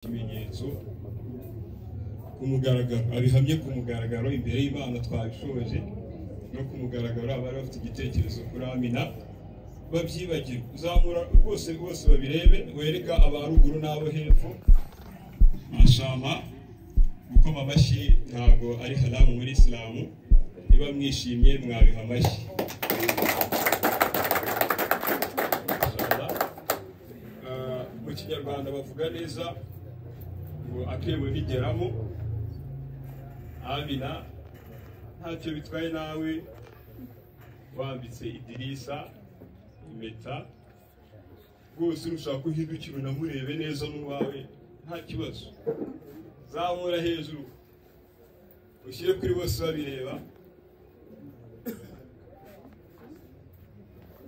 Ikimenyetso ku mugaragaro, abihamye ku mugaragaro imbere y'Imana, twabishoje no ku mugaragaro. Abari bafite igitekerezo kuri Amina babyibagirwe, uzamura rwose bose babirebe, wereka abaruguru n'abo hepfo. Mashallah, gukoma amashyi ntabwo ari haramu muri Isilamu. Niba mwishimye mwabiha amashyi. Mu Kinyarwanda bavuga neza ngo akebo ntigeramo. Amina ntacyo bitwaye, nawe wambitse Idirisa impeta rwose, ushaka uhindukira unamurebe neza n'uwawe, nta kibazo. Zamura hejuru ushyire kuri bose babireba.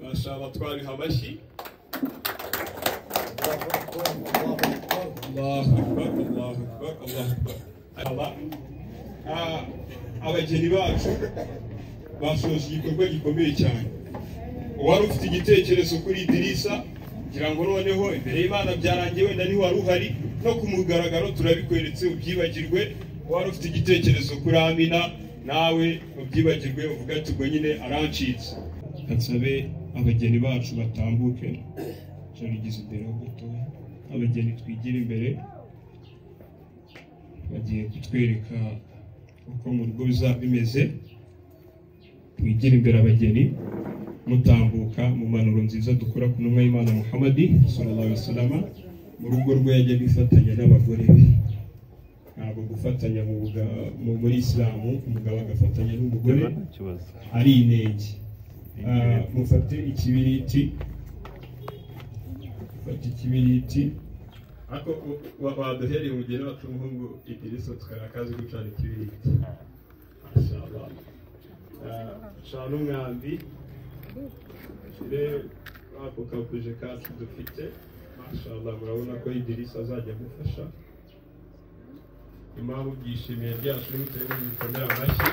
Mashallah, twabiha amashyi. Allahu akbar, Allahu akbar, Allahu akbar. Abageni bacu bashoje igikorwa gikomeye cyane. Uwari ufite igitekerezo kuri Idirisa, ngira ngo noneho imbere y'Imana byarangiye, wenda niho wari uhari, no ku mugaragaro turabikweretse, ubyibagirwe. Uwari ufite igitekerezo kuri Amina nawe ubyibagirwe, uvuga ati ubwo nyine arancitse. Nsabe abageni bacu batambuke, jarigize imbere ho gatoya. Abageni twigira imbere, bagiye kutwereka uko mu rugo bizaba bimeze. Twigire imbere abageni, mutambuka mu manuro nziza dukora ku ntumwa y'Imana Muhammadi sallallahu alaihi wasallam. Mu rugo rwe yajya bifatanya n'abagore be. Ntabwo gufatanya muri Isilamu umugabo agafatanya n'umugore ari inenge. Mufate ikibiriti, mufate ikibiriti. Ariko waduhereye umugeni wacu w'umuhungu Idirisa, tukarakazi gucana ikibiriti. Mashallah. Cana umwambi ushyire ako kabuje kacu dufite. Mashallah, murabona ko Idirisa azajya agufasha. Impamvu byishimiye byacu n'ibitewe bikomera amashyi.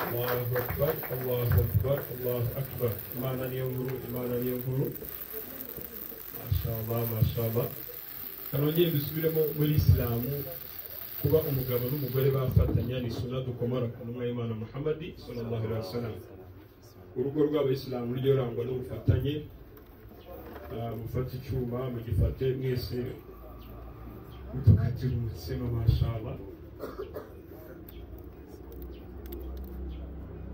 Allahu akbar, Allahu akbar, Allahu akbar. Imana niyo nkuru, Imana niyo nkuru. Mashallah, mashallah. Kanongeye dusubiremo muri Isilamu, kuba umugabo n'umugore bafatanya ni sunna dukomora ku ntumwa y'Imana Muhammadi sallallahu alaihi wasallam. Urugo rw'abayisilamu rujya rurangwa n'ubufatanye. Mufate icyuma mugifate mwese, mutukatire umutsima. Mashallah.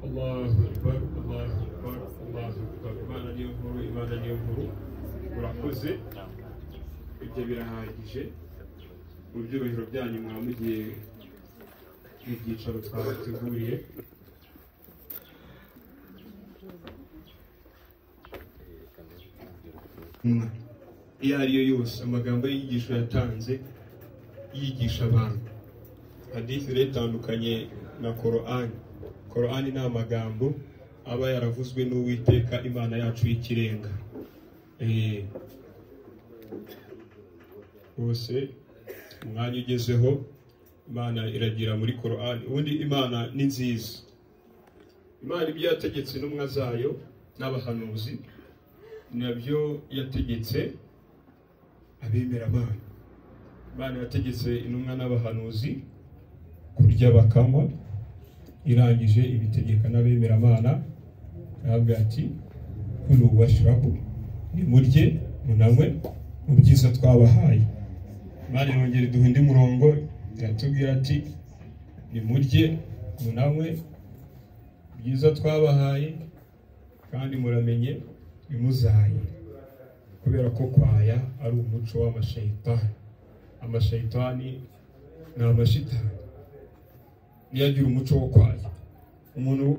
Allahu akbar, Allahu akbar, Allahu akbar. Imana niyo nkuru, Imana niyo nkuru. Murakoze, ibyo birahagije. Mu byubahiro byanyu mwamugiye mu byicaro twabateguriye. Iyo ariyo yose, amagambo y'inyigisho yatanze yigisha abantu. Hadithi rero itandukanye na Korani. Korani ni amagambo aba yaravuzwe n'Uwiteka Imana yacu y'ikirenga. Bose umwanya ugezeho, Imana iragira muri Korani. Ubundi Imana ni nziza. Imana ibyo yategetse intumwa zayo n'abahanuzi nabyo yategetse abemera Imana. Imana yategetse intumwa n'abahanuzi kurya bakanywa, irangije ibitegeka n'abemera Imana, aravuga ati kulu washrabu, nimurye munanywe mu byiza twabahaye. Imana irongera iduha undi murongo, iratubwira ati nimurye munanywe byiza twabahaye, kandi muramenye ntimuzaye, kubera ko kwaya ari umuco w'amashayitani. Amashayitani ni amashitani, niyo agira umuco wo kwaya. Umuntu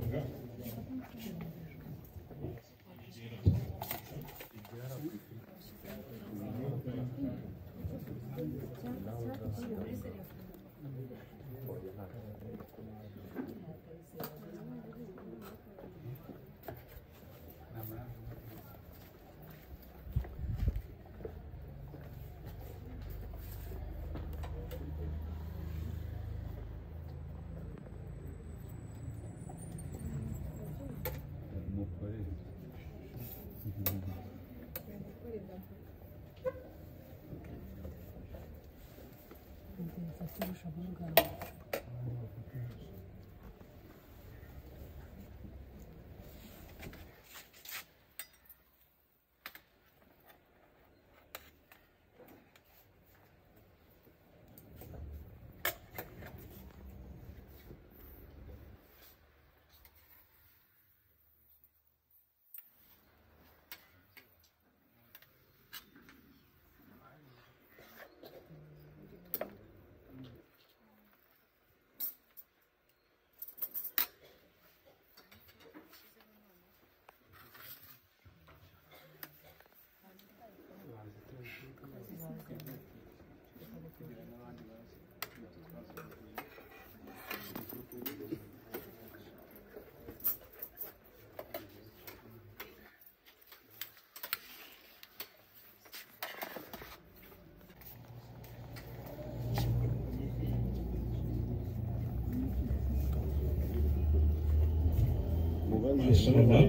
Mashallah.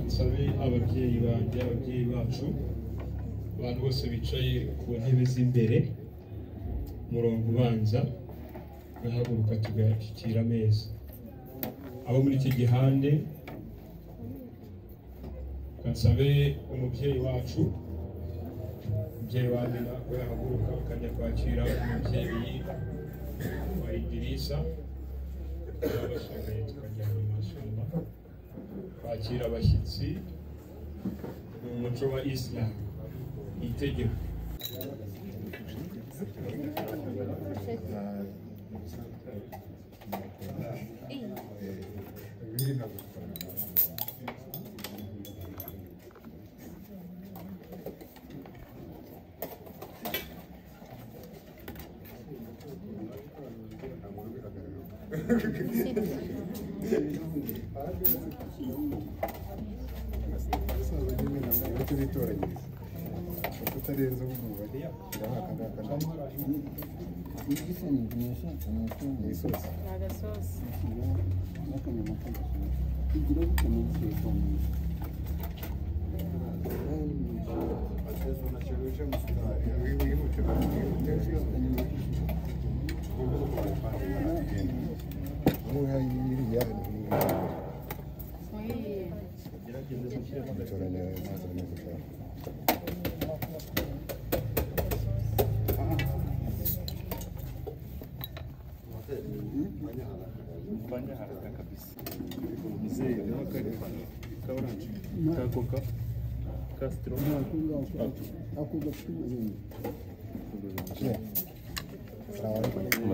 Nsabe ababyeyi banjye, ababyeyi bacu, abantu bose bicaye ku ntebe z'imbere, umurongo ubanza, bahaguruka tugashyikira ameza. Abo muri iki gihande, nsabe umubyeyi wacu, umubyeyi wa Amina, we yahaguruka akajya kwakira umubyeyi wa Idirisa. Tukajyana mashallah kwakira abashyitsi mu muco wa Islam itegeko.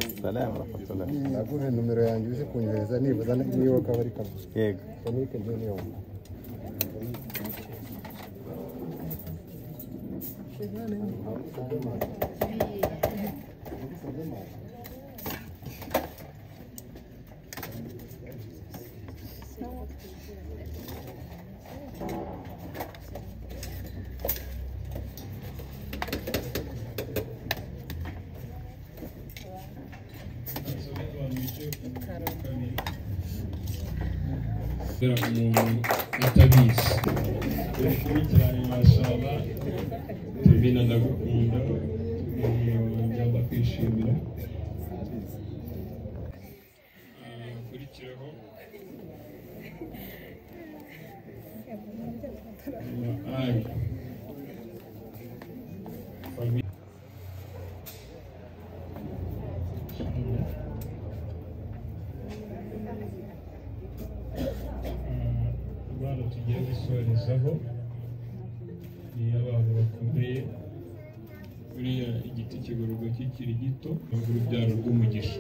Assalamu warahmatullah. Naguhe numero yanjye uze kunyohereza nibuza niba kaba ari kamwe. Yego. Fonike ndio niyo. Umuntu atabizi ukurikirane mashallah. Tubina ndagukunda, njya kwishimira ukurikiraho ayi. Tugiye gusorezaho ni abantu bakomeye. Buriya igiti kigororwa kikiri gito, urubyaro rw'umugisha.